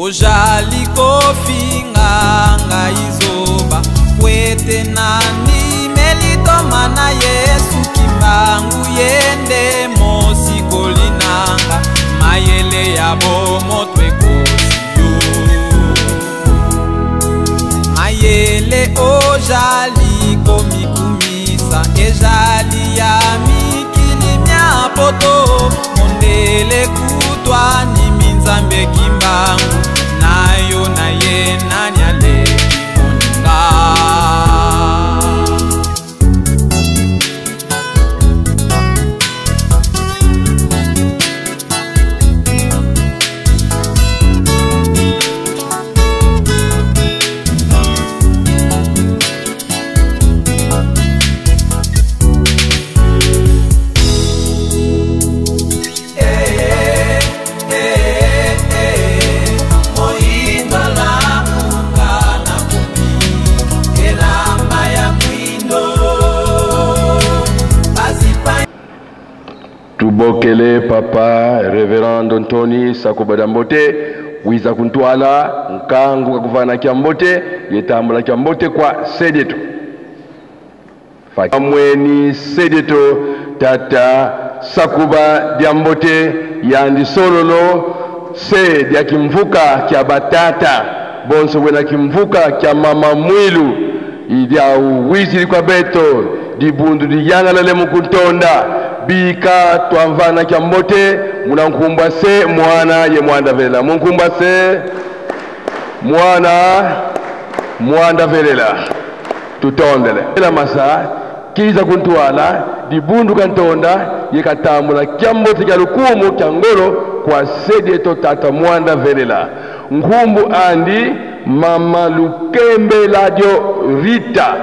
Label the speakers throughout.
Speaker 1: Ojali kofinga ngai zoba po ete nandimeli toma na Yesu Kimbangu, ye nde mosikoli nanga, mayele ya bomoto ekosi yo. Mayele ojali komikumisa ejali ya mikili mya poto, mondele kutwa nimi Nzambe Kimbangu, na yo na ye nani aleki moninga.
Speaker 2: Tubokele papa Reverend Ntoni Sakubada Mbote wiza kuntwala nkangu kakuvana kya mbote yetambula kya mbote kwa sedeto mweni sedeto tata Sakuba dya mbote yandi sololo se dya kimvuka kya batata bonso bwena kimvuka kya mama mwilu idya wizili kwa beto dibundu diyangalale mukuntonda bika twamvana kya mbote munankumbwa se mwana ye mwanda velela munkumbwa se mwana mwanda velela tutondele ela masa kiza kuntwala dibundu kantonda yekatambula kya mbote kya lukumu kya ngolo kwa sedeto tata mwanda velela nkumbu andi mama lukembe ladio Rita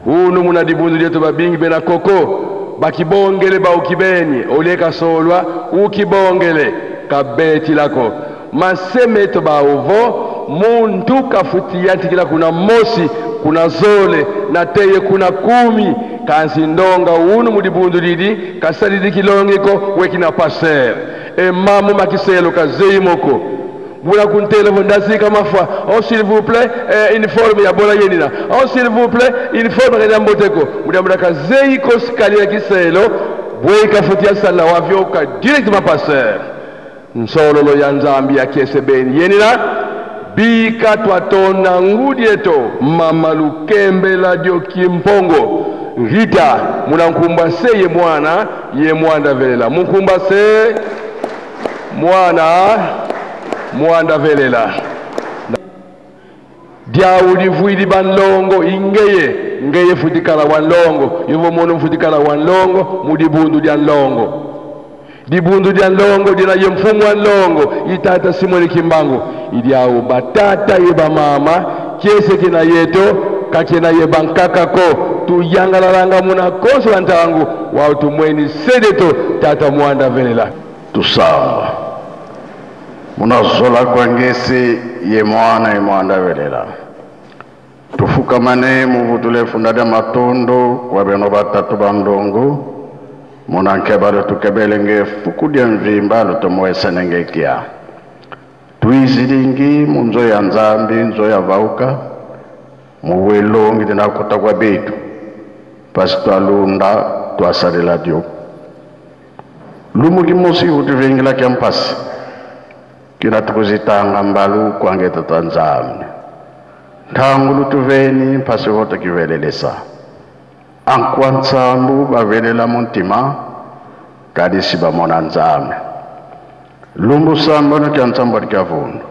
Speaker 2: hunu muna dibundu dietu babingi bena koko bakibongele ba ukibeni oleka solwa ukibongele kabeti lako masemeto ba uvo muntu kafutia ntikila kuna mosi kuna zole na teye kuna kumi kansi ndonga unu mudibundu didi kasalidi kilongiko wekina passer e mamu makiselo kazei moko bula kuntele vondazika mafwa oh s'il vous plaît uniforme ya bola yenina oh s'il vous plaît uniforme ya mboteko mudambula kazei koskalia kiselo bweka futia sala wavyoka directement passer nsololo ya nzambi ya kiesebeni yenina bika twatona ngudieto mama lukembe ladio kimpongo Rita munankumba se ye mwana ye mwanda velela munkumba se mwana mwanda velela diaulivuili banlongo ingeye ngeye futikala wanlongo yovo mono futikala wanlongo mudibundu dia nlongo dibundu dia nlongo dina ye mfumu wa nlongo itata Simoni Kimbangu idiao batata ye ba mama kiese kina yeto kakena ye bankakako tuyangalalanga muna koso ntangu wao tumweni sedeto tata mwanda velela
Speaker 3: tusamba munazola kwa ngesi ye mwana ye mwanda velela tufukamane muvutule funda dia matondo kwa beno batatu bandongo munankebalo tukebelenge fuku dia mvimba lutomoesenengekia tuizilingi munzo ya nzambi nzo ya vauka muwelongi dinakuta kwa betu pasi twalunda twasalela dio lumuki mosi utuvengela kya mpasi kina tukuzitanga mbalu kwangeta twa nzambi ntangu lutuveni mpasi vote kivelelesa ankwa ntsambu bavelela muntima kadisi bamona nzambi lumbu sambano kya ntsambu adi kya vundu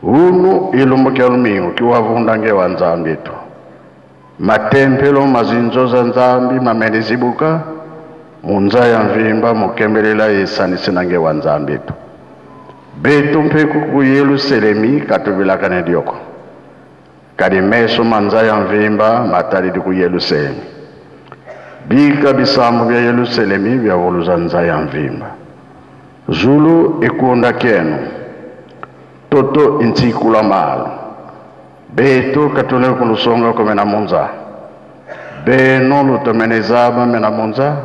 Speaker 3: unu ilumbu kya lumingu kiwavunda nge wa nzambi tu matempelo mazinzo za nzambi mamenizibuka munza ya mvimba mukembelela yesanisi nange wa nzambi tu betu mpeku ku Yerusalemi katuvilakane dioko kadi meso manza ya mvimba matalidi ku Yerusalemi bika bisambu bya Yerusalemi bya vuluza nza ya mvimba zulu ikunda kenu toto intsikula malo betu katule kulusonga komena munza beno lutomenezaba mena munza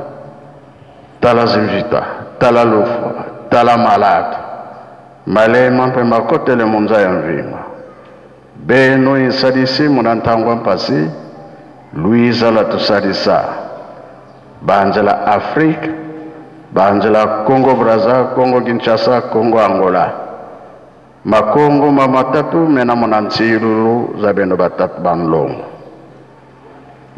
Speaker 3: tala zimvita tala lufa tala malatu Malema mpe makotele munza ya mvima. Beno insalisi muna ntangwa mpasi, luiza la tusalisa. Banzela Afrique, banzela Congo Brazza, Congo Kinshasa, Congo Angola. Makongo ma matatu mena muna nsilulu za beno batatu ba nlongo.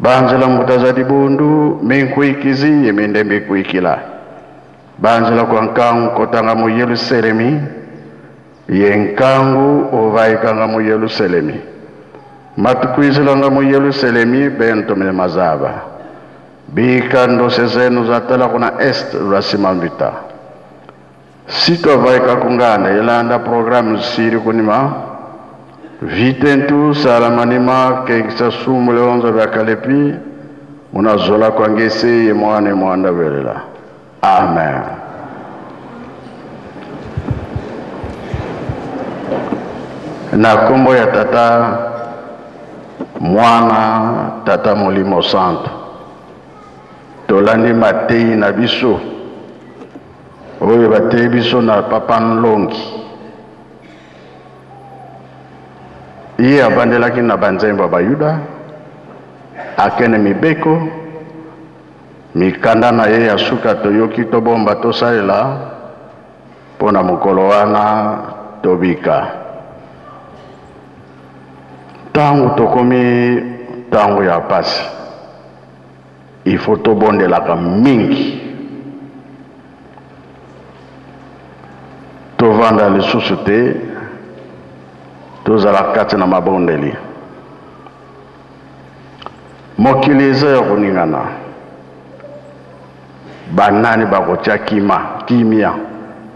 Speaker 3: Banzela mbuta za dibundu minkuikizi ye minde mbikuikila. Banzela kwa nkangu kotanga mu Yelusalemi, ye nkangu ovaikanga mu Yelusalemi. Matukuizilanga mu Yelusalemi bento mene mazaba. Bika ndose zenu zatala kuna est lwa simambita. Sitovaika kungana yelanda programu siri kunima vitentu salamanima kekisa sumu leonzo vya kalepi munazola kwa ngese ye mwane mwanda velela. Amen. Na kombo ya tata mwana tata molimo santo tolandi matei na biso oyo bateyi biso na papa Nlongi. Ye abandelaki na banzembo ya Bayuda, akene mibeko, mikanda na ye ya suka toyoki tobomba tosalela mpo na mokolo wana tobika. Ntango tokomi ntango ya pasi, il faut tobondelaka mingi, tovanda lisusu te, tozala kati na mabondeli. Mokili eza ya koningana, banani bakotia kimia?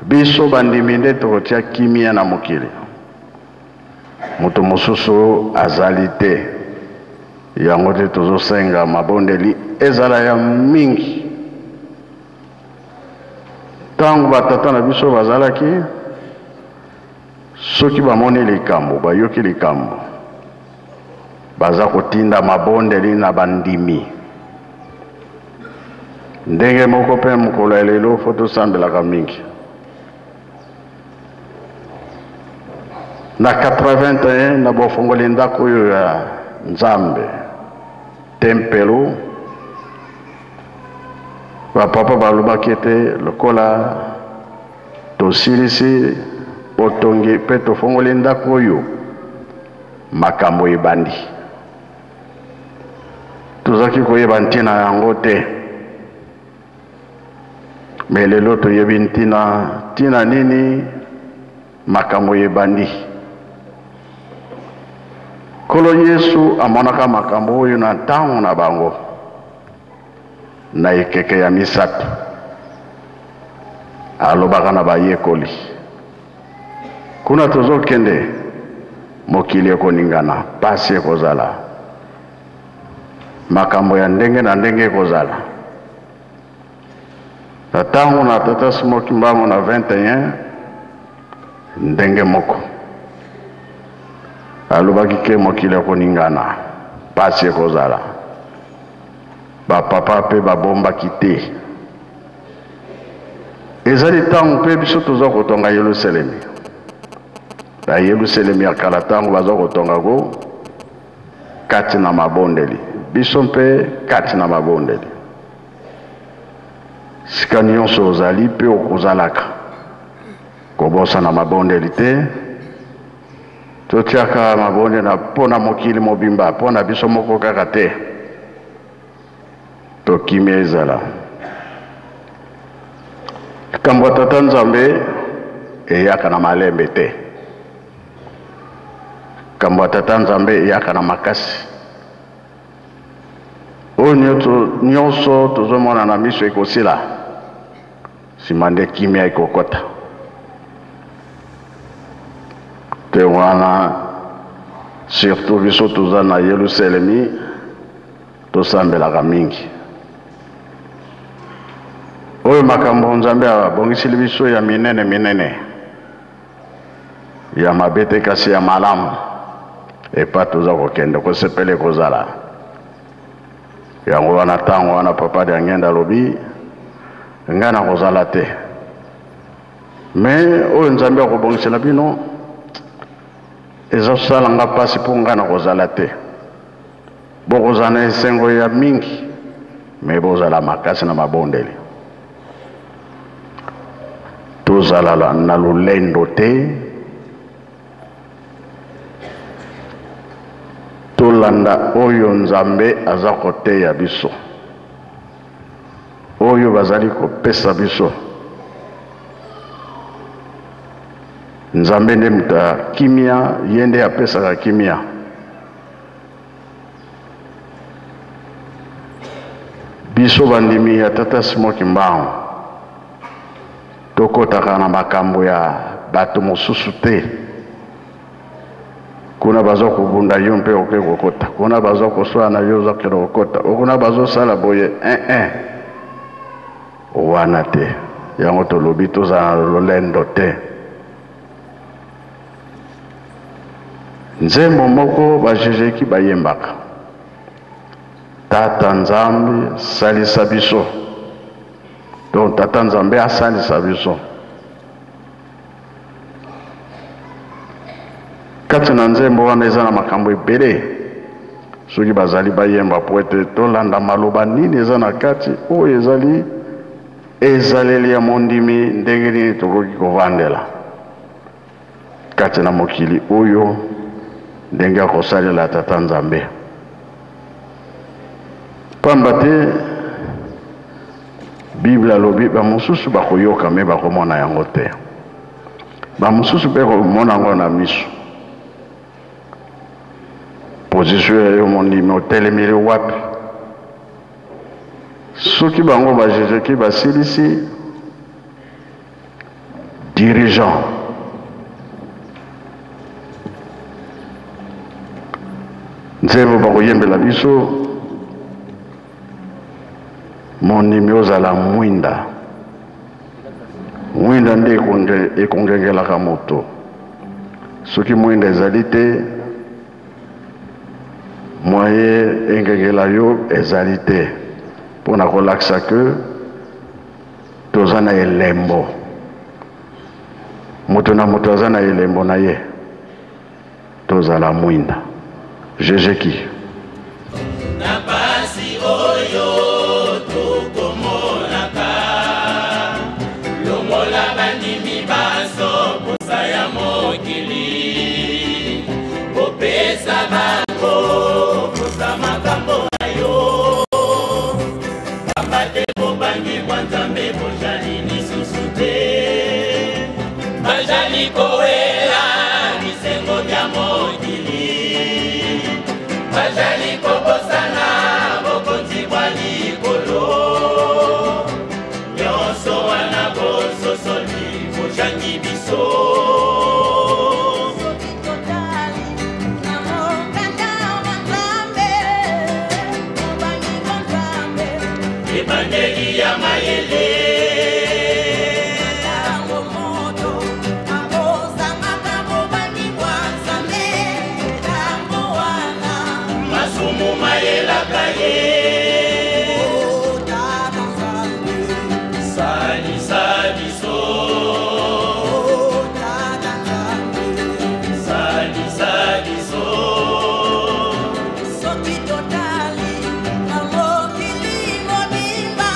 Speaker 3: Biso bandimi nde tokotia kimia na mokili, moto mosusu azali te. Yango te tozosenga mabondeli ezala ya mingi. Ntango batata na biso bazalaki, soki bamoni likambo, bayoki likambo, baza kotinda mabondeli na bandimi. Ndenge moko mpe mokolo ya lelo fo tosambelaka mingi. Na 81 na bofongoli ndako oyo ya Nzambe tempelo, bapapa balobaki ete lokola tosilisi botongi mpe tofongoli ndako oyo, makambo ebandi. Tozalaki koyeba ntina yango te, me lelo toyebi ntina nini makambo ebandi. Nkolo Yesu amonaka makambo oyo na ntango na bango na ekeke ya misato. Alobaka na bayekoli, kuna tozokende, mokili ekoningana, pasi ekozala, makambo ya ndenge na ndenge ekozala. Na ntango na tata Simon Kimbangu na 21 ndenge moko alobaki ke mokili ekoningana, pasi ekozala. Bapapa mpe babombaki te. Ezali ntango mpe biso toza kotonga Yelusalemi. Na Yelusalemi ya kala ntango baza kotonga ko kati na mabondeli, biso mpe kati na mabondeli. Sika nyonso ozali mpe okozalaka, kobosana mabondeli te. Totiaka mabondeli na mpo na mokili mobimba, mpo na biso moko kaka te. Tokimia ezala. Likambo ya tata Nzambe eyaka na malembe te. Likambo ya tata Nzambe eyaka na makasi. Oyo nyonso tozomona na miso ekosila, nsima nde kimia ekokota. Te wana surtout biso toza na Yelusalemi, tosambelaka mingi. Oyo makambo Nzambe abongiseli biso ya minene minene, ya mabe te kasi ya malamu, epa toza kokende kosepela ekozala. Yango wana ntango wana papa Diangenda alobi, ngai nakozala te, Mais oyo Nzambe akobongisela bino ezosala nga mpasi mpo nga nakozala te. Bokozala na esengo ya mingi, me bozala makasi na mabondeli. Tozala na lolendo te, tolanda oyo Nzambe aza koteya biso, oyo bazali kopesa biso. Nzambe nde moto ya kimia, ye nde apesaka kimia. Biso bandimi ya Tata Simon Kimbangu tokotaka na makambo ya bato mosusu te. Kuna baza kobunda, yo mpe oke kokota. Kuna baza koswana, yo oza kokende kokota. Kuna bazosala boye, eh. Wana te. Yango tolobi tozala na lolendo te. Nzembo moko ba jejeki bayembaka, Tata Nzambe salisa biso. Donc Tata Nzambe asalisa biso. Kati na nzembo wana eza na makambo ebele, soki bazali bayemba po ete tolanda maloba nini eza na kati. Oyo ezali ezaleli ya mondimi, ndenge nini tokoki kovandela kati na mokili oyo, ndenge akosalela Tata Nzambe. Pamba te Bible alobi bamosusu bakoyoka me bakomona yango te, bamosusu mpe komona yango na miso. Position ya yo mondimi otelemeli wapi? Soki bango bajejeki basilisi dirigeant nzembo bakoyembela biso, mondimi ozala mwinda. Mwinda nde ekongengelaka moto. Soki mwinda ezali te, moye engengela yo ezali te. Mpona kolakisa ke toza na elembo, moto na moto aza na elembo na ye, tozala mwinda. Jejeki
Speaker 4: na pasi oyo tokomonaka, longola bandimi baso posa ya mokili, kopesa bango posa makambo na yo, pamba te bobangi bwa Nzambe bozali lisusu te, bazali kowela bisengo bya mokili, bazali kobosana bokonzi bwa likolo. Nyonso wana bososoli bojangi biso. Ebandeli ya mayele, masumu mayelaka ye. Salisa biso, salisa biso.
Speaker 5: Soki totali na mokili mobimba,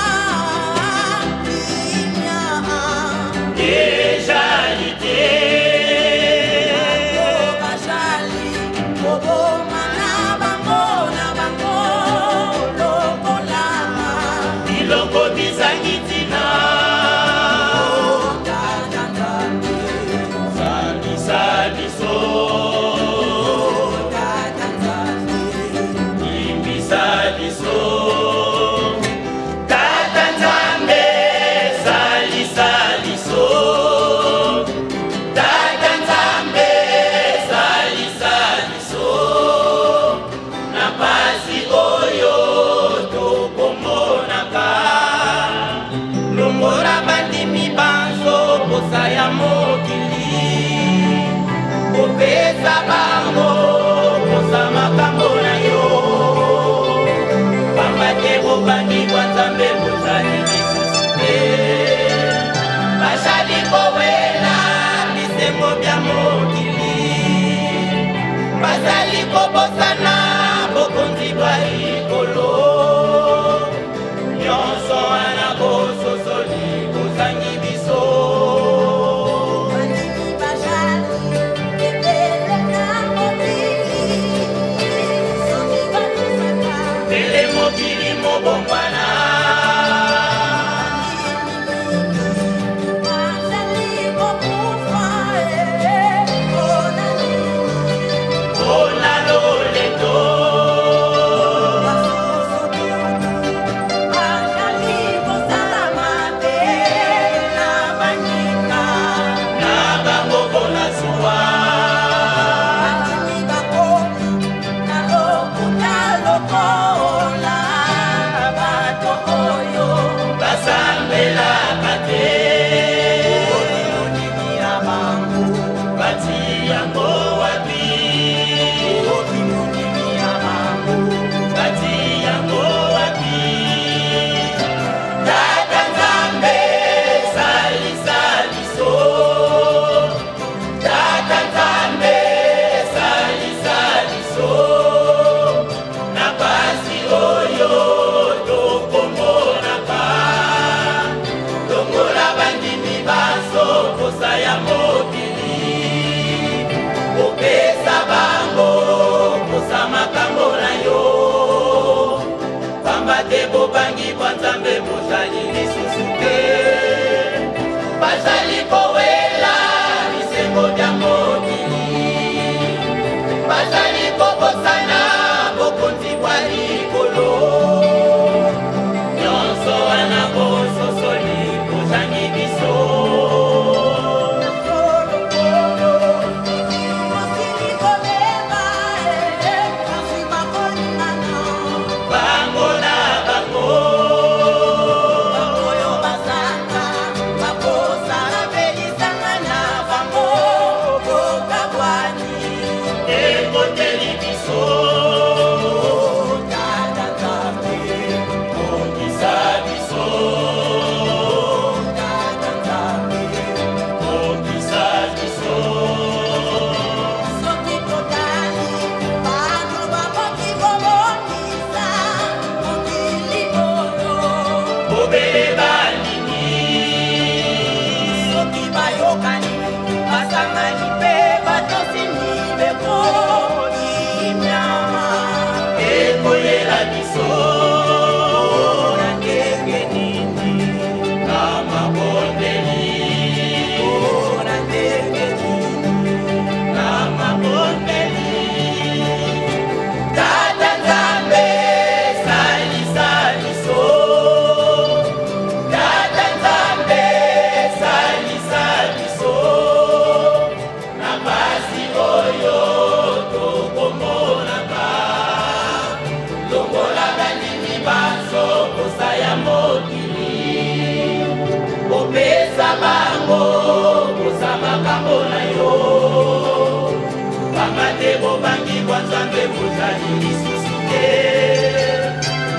Speaker 4: Pamba te bobangi bwa Nzambe bozali lisusu te.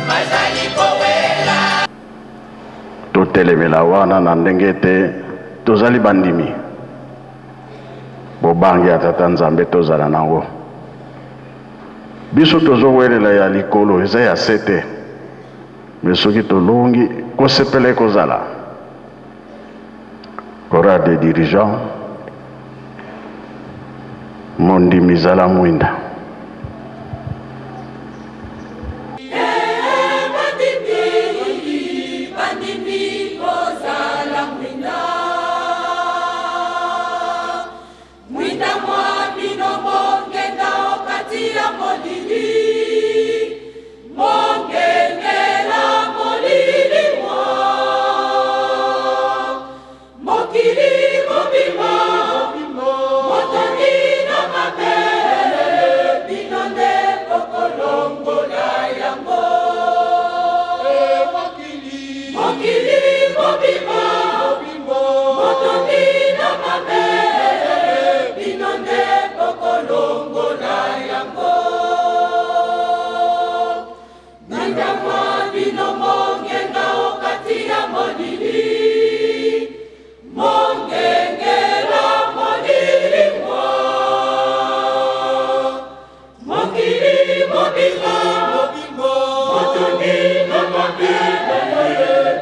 Speaker 4: Bazali kowela.
Speaker 3: Totelemela wana na ndenge ete tozali bandimi. Bobangi ya Tata Nzambe tozala nango. Biso tozowelela ya likolo, eza ya se te. Me soki tolongi, kosepela ekozala. Chorale des dirigeants, mondimi zala mwinda.
Speaker 5: Mwinda mwa bino mongenda o kati ya molili, mongengela molili mwa mokili mobimba, motondi na mabe, bino nde bokolongola yango. Mokili mobimba, motondi na mabe, bino nde bokolongola yango. Mwinda mwa bino mongenga o kati ya molili, mongengela molili mwa mokili mobimba, motondi na mabe,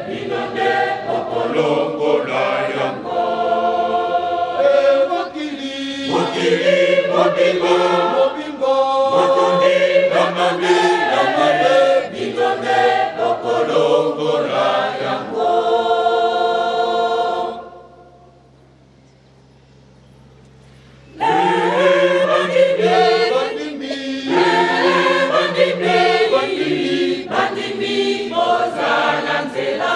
Speaker 5: bino nde bokolongola yango. Mokili mobimba, motondi na mabe, bino nde bokolongola yango. Bandimi bozala nzela.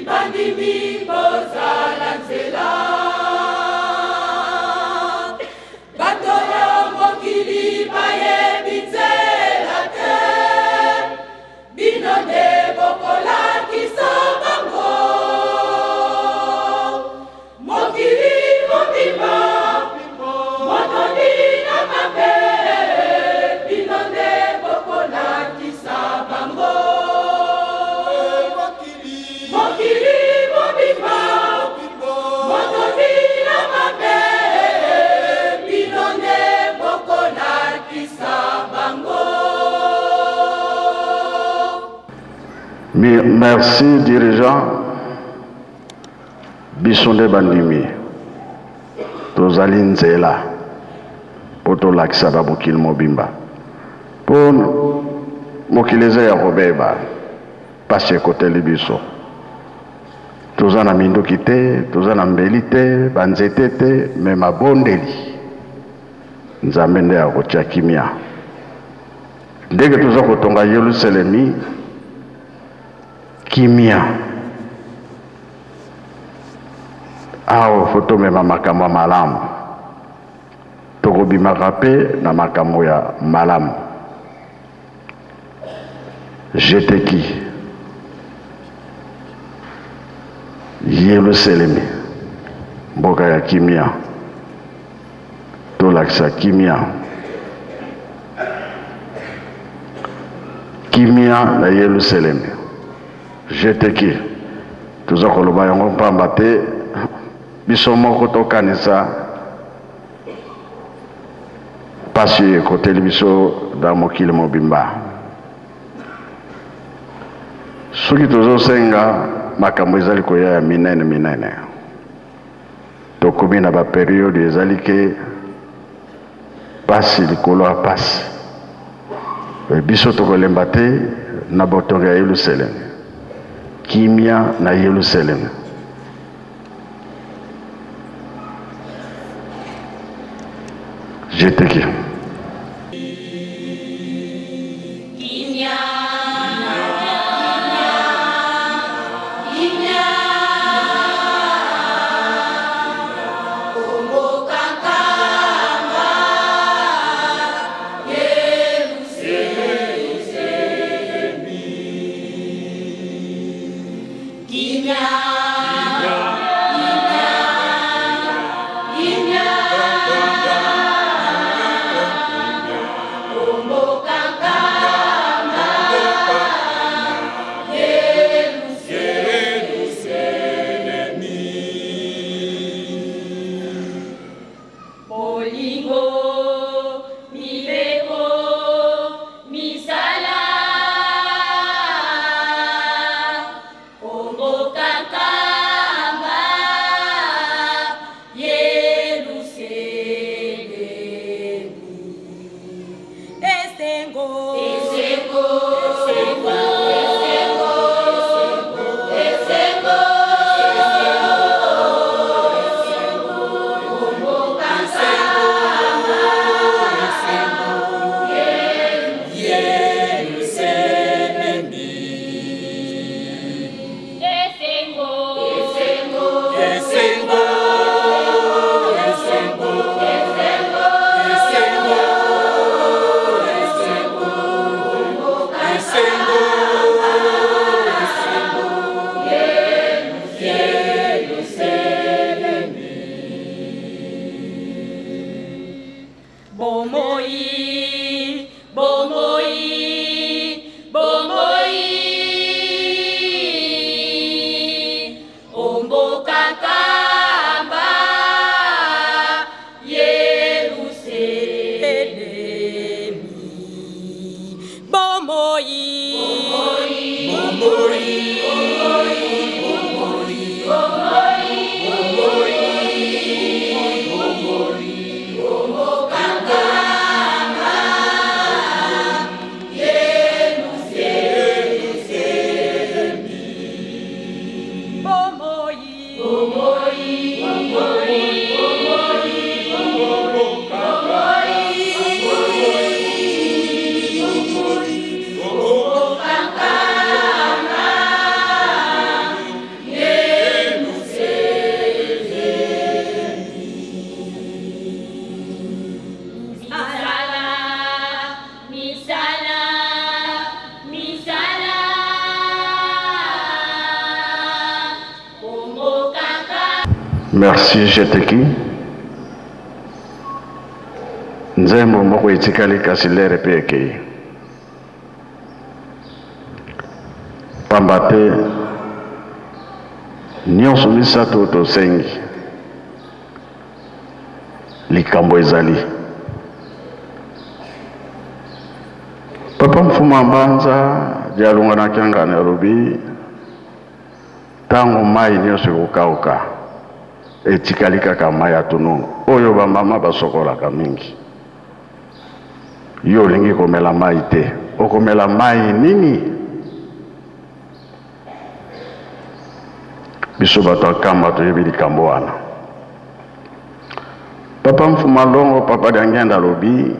Speaker 5: Bandimi bozala nzela. Bato ya mokili bayebi nzela te, bino nde bokolakisa bango. Mokili mobimba motondi na mabe, bino nde bokolakisa bango. Mokili mobimba motondi na mabe, bino nde bokolakisa bango.
Speaker 3: Merci dirigeant, biso nde bandimi tozali nzela mpo tolakisa ba mokili mobimba, mpo mokili eza ya kobeba, pasi ekoteli biso. Toza na minduki te, toza na mbeli te, banzete te, me mabondeli Nzambe nde akotia kimia. Ndenge toza kotonga Yelusalemi, kimia awa, fo tomema makambo ya malamu, tokobimaka mpe na makambo ya malamu. Jeteki Yelusalemi, mboka ya kimia, tolakisa kimia, kimia na Yelusalemi. Jeteki toza koloba yango mpamba te, biso moko tokanisa pasi ekoteli biso na mokili mobimba. Soki tozosenga makambo ezali koya ya minene minene, tokomi na baperiode ezali ke pasi likolo ya pasi. Biso tokolemba te na botongo ya Yelusalemi, kimia na Yelusalemi. Jeteki.
Speaker 5: Kimia, kimia, Kongo kankamba, Yelusalemi. Bolingo, mibeko, misala, omboka Nkamba, Yelusalemi. Esengo, esengo, esengo, esengo, esengo, omboka Nkamba, Yelusalemi. Esengo, esengo, esengo, esengo, esengo, esengo, esengo, esengo, Yelusalemi. Bomoi, bomoi, bomoi, omboka Nkamba, Yelusalemi. Bomoi, bomoi, bomoi, bomoi, bomoi, omboka Nkamba, Yelusalemi. Bomoi, bomoi, bomoi, bomoi, bomoi, omboka Nkamba, Yelusalemi. Misala, misala, misala, omboka Nkamba.
Speaker 3: Merci Jeteki. Nzembo moko etikali kasi lere mpe ekei. Pamba te nyonso misato tosengi likambo ezali. Papa Mfuma Mbanza Dialungana Kiangani alobi ntango mai nyonso ekokauka etikali kaka mai ya tunungu oyo bamama basokolaka mingi. Yo olingi komela mai te, okomela mai nini? Biso bato ya Nkamba toyebi likambo wana. Papa Mfuma Longo, Papa Diangienda alobi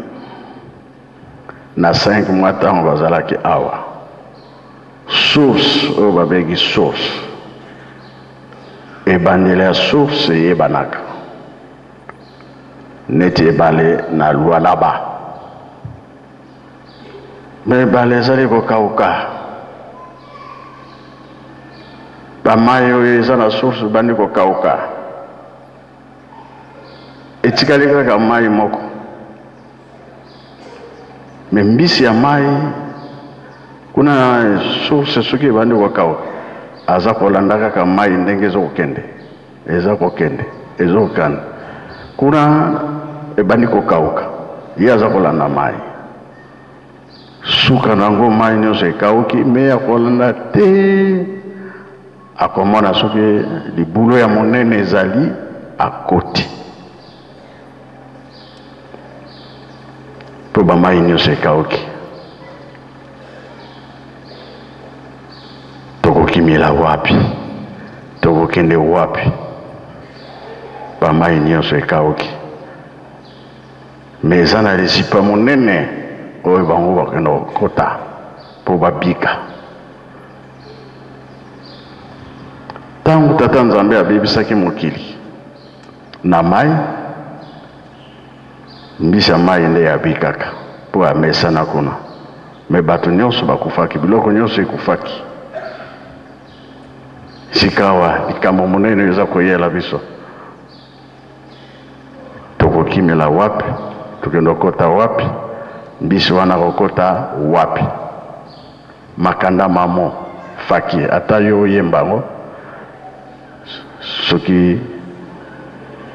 Speaker 3: na 5 mois ntango bazalaki awa, source oyo babengi source, ebandeli ya source eyebanaka neti ebale na Lualaba, me ebale ezali kokauka, bamai oyo eza na source ebandi kokauka, etikali kaka mai moko, me mbisi ya mai kuna na source soki ebandi kokauka aza kolanda kaka mai ndenge ezokokende, eza kokende, ezokokende kuna ebandi kokauka, ye aza kolanda mai, suka nango mai nyonso ekauki, me akolanda te, akomona soki libulo ya monene ezali akoti mpo bamai nyonso ekauki. Tokokimela wapi? Tokokende wapi? Bamai nyonso ekauki, me eza na lizipa monene oyo bango bakenda kokota mpo babika. Ntango Tata Nzambe abebisaki mokili na mai, mbisi ya mai nde abikaka mpo amesana kuna, me bato nyonso bakufaki, biloko nyonso ekufaki. Sikawa likambo monene eza koyela biso, tokokimela wapi? Tokende kokota wapi? Mbisi wana kokota wapi? Makanda mamo faki ata yo oyemba yango soki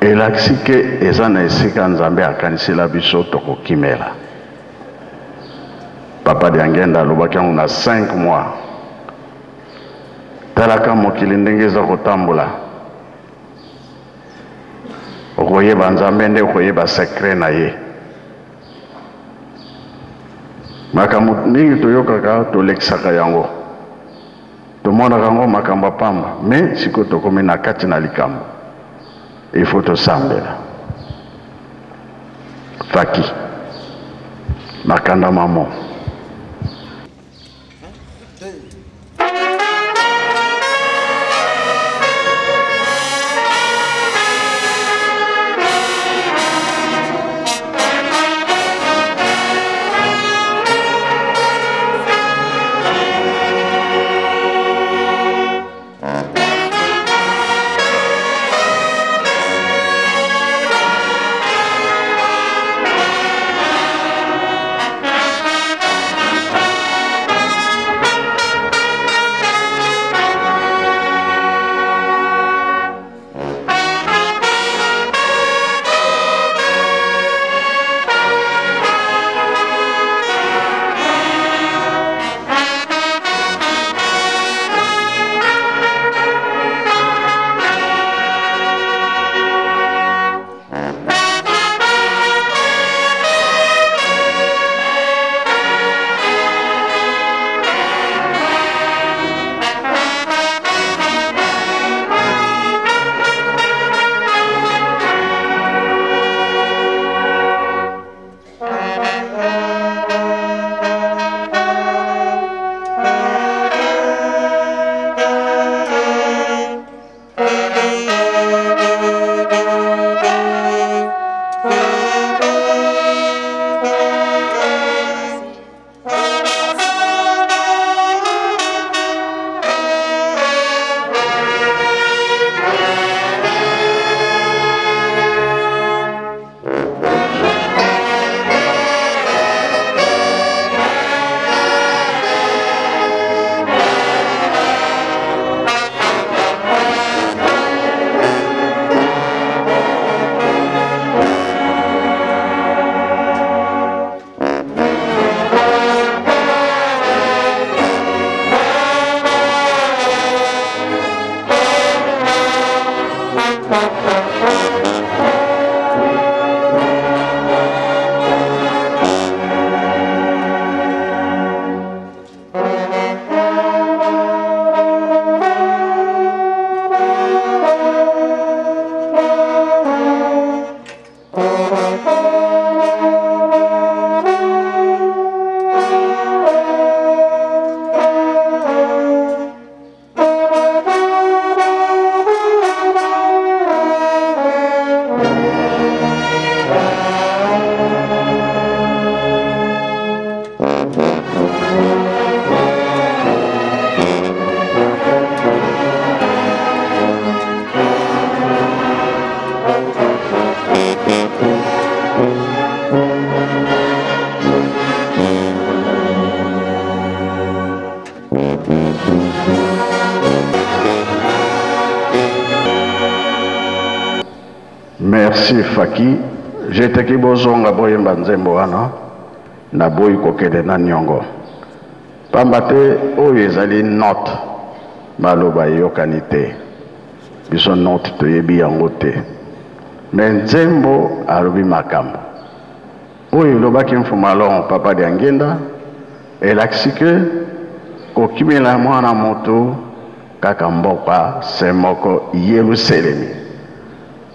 Speaker 3: elakisi ke eza na esika Nzambe akanisela biso tokokimela. Papa Diangenda alobaki yango na 5 mois. Talaka mokili ndenge eza kotambola, okoyeba Nzambe nde okoyeba secret na ye. Makambo mingi toyokaka tolekisaka yango, tomonaka yango makambo ya pamba, mais sikoyo tokomi na kati na likambo, il faut tosambela. Faki makanda mamo. Merci Faki, jeteki bozonga boyemba nzembo wana, naboyi kokende na niongo pamba te oyo ezali note, maloba eyokani te, biso note toyebi yango te, mais nzembo alobi makambo oyo elobaki Mfuma Longo Papa Diangienda, elakisi ke kokimela mwana moto kaka mboka se moko Yelusalemi.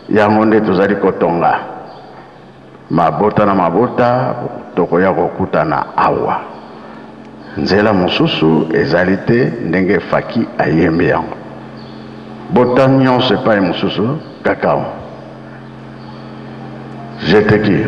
Speaker 3: Yango nde tozali kotonga. Mabota na mabota tokoya kokutana awa. Nzela mosusu ezali te ndenge Faki ayembi yango. Bota nyonso epai mosusu kaka awa. Jeteki.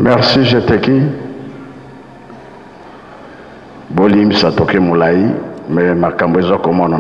Speaker 3: Merci Jeteki. Bolimbisa toke molai, mais makambo eza komona.